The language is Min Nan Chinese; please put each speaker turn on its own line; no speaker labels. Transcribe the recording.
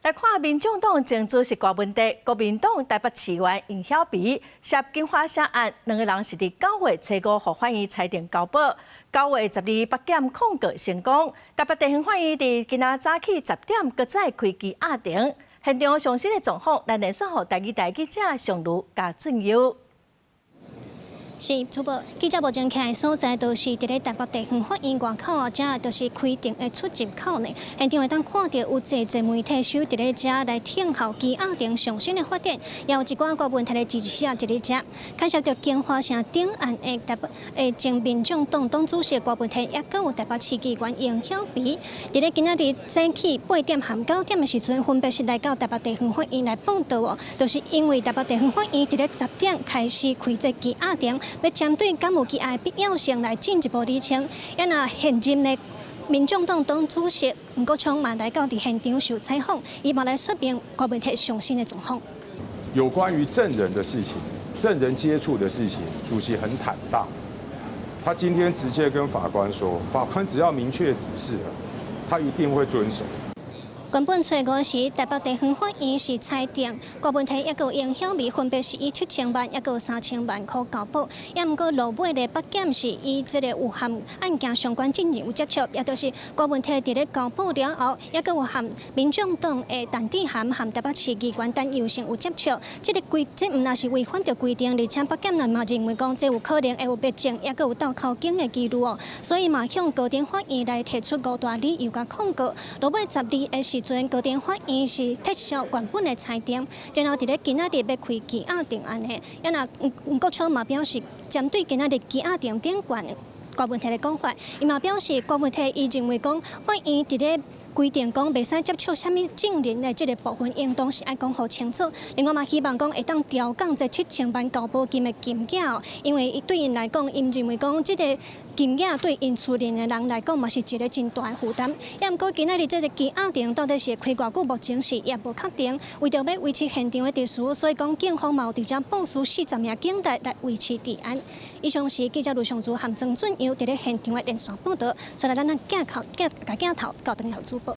來看民眾黨前主席柯文哲、國民黨台北市議員黃曉培涉金華城案，兩个人是佇9月初5予法院裁定交保，9月12北檢控告成功。台北地方法院佇今仔早起10點，閣再開羈押庭。現場上新的狀況，咱連線予台語台記者尚如加俊優。
是，主播記者目前徛的所在，就是佇咧台北地方法院外口啊，遮就是開庭的出入口呢。現場會當看著有濟濟媒體守佇咧遮來聽候羈押庭上新的發展，也有一寡柯文哲的支持者佇咧遮。牽涉著京華城頂案的台北的前民眾黨黨主席柯文哲，也閣有台北市議員黃曉培，佇咧今仔日早起8點含9點的時陣，分別是來到台北地方法院來報到哦，就是因為台北地方法院佇咧10點開始開這羈押庭。欲針對敢有羈押的必要性來進一步釐清。也若現任的民眾黨黨主席黃國昌嘛來到佇現場受採訪，伊嘛來說明柯文哲上新的狀況。
有關於證人的事情，證人接觸的事情，主席很坦蕩。他今天直接跟法官說，法官只要明確指示了，他一定會遵守。
原本初五時，台北地方法院是裁定柯文哲抑閣黃曉美分別是以7000萬，抑閣3000萬箍交保。也毋過落尾的北檢是以這个有和案件相關證人有接觸，也就是柯文哲佇咧交保了後，抑閣有和民眾黨的陳智菡和台北市議員陳佑勝有接觸。這个規這毋但是違反著規定，而且北檢嘛認為講這有可能會有密證，抑閣有鬥口供的記錄哦，所以嘛向高等法院來提出五大理由共控告。落尾12的時陣，高等法院是撤銷原本的裁定，然後佇咧今仔日欲開羈押庭按呢。也若黃國昌嘛表示，針對今仔日羈押庭頂懸柯文哲的講法，伊嘛表示柯文哲伊認為講法院佇咧規定講袂使接觸啥物證人的這个部分，應當是愛講予清楚。另外嘛，希望講會當調降這七千萬交保金的金額，因為對𪜶來講，𪜶認為講這个金額對𪜶厝裡的人來講嘛是一个真大的負擔。也毋過今仔日這个羈押庭到底是會開偌久，目前是也無確定。為著欲維持現場的秩序，所以講警方嘛有佇遮部署40名警力來維持治安。以上是記者盧尚竹和曾俊陽佇咧現場的連線報導。所以咱鏡頭鏡共鏡頭交轉予主播。